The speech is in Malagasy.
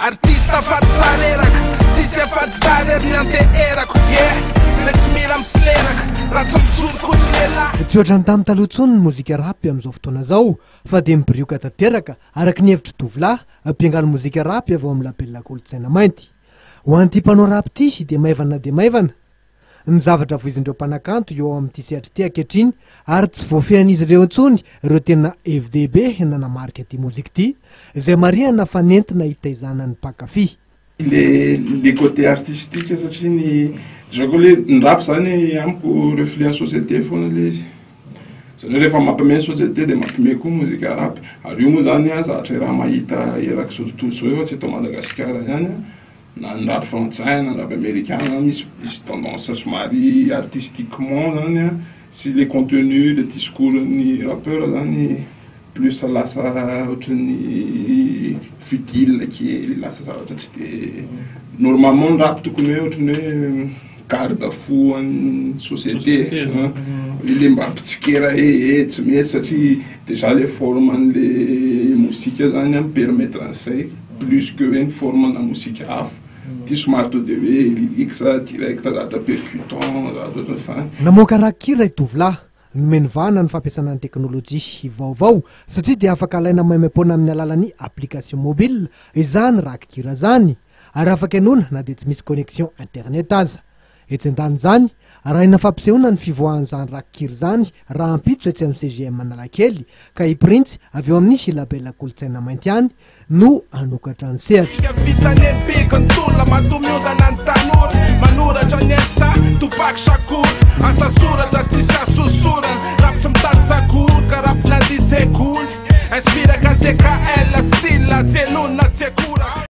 Artiste faty sareraka, tsisy afa-tsy za rery ny anteherako, yeah, zay tsy mila misoleraka, raha tsy mijoro koa tsy lehilahy. Tsy ohatran'ny tamin'ny taloha intsony ny mozika rap amin'izao fotoana izao fa dia mibirioka tanteraka araka ny hevitry tovolahy mpiangaly mozika rap avy ao amin'ny label Kolontsaina Mainty. Ho an'ity mpanao rap ity dia maivana dia maivana ny zavatra voizin'ireo mpanakanto eo amin'ity sehatra ity ankehitriny ary tsy voafehin'izy ireo intsony ireo tena hevi-dehibe nanamarika ity mozika ity izay marihana fa nentina hitaizana ny mpankafy. Le le côté artistique satria ny déjà koa le ny rap zany amiko reflet ny société foana le izy, zany hoe rehefa mampime ny société de mampime koa mozika rap, ary io moa zany an zavatra raha mahita erak'izao tontolo izao io fa tsy eto Madagasikara ihany an, na ny rap frantsay na ny rap amerikana misy misy tendance somary artistiquement zany an sy le contenu le discours ny rappeur zany plus lasa ohatran'ny futile kely lasa zavatra tsy de normalement ny rap tokony hoe ohatran'ny hoe garde fou an'ny société an, le mba mpitsikera hoe eh tsy mety satria déjà le forme an'le mozika zany an mi-permettre an'izay. Plus que hoe ny forme na mozika hafa. Ity somary to de hoe lyrics direct zavatra percutant zavatra ohatran'izany. Namoaka rakikira i Tovolahy. Nomeny vahana ny fampiasana ny teknolojia vaovao satria dia afaka alaina maimaimpoana amin'ny alalan'ny application mobile izany rakikira izany ary afaka henoina na dia tsy misy connexion internet aza. Etsy andanin'izany, arahina fampisehoana ny fivoahan'izany rakikira izany rahampitso etsy amin'ny CGM Analakely, ka i Printsy avy eo amin'ny Label Kolontsaina Mainty ihany no hanokatra ny sehatra.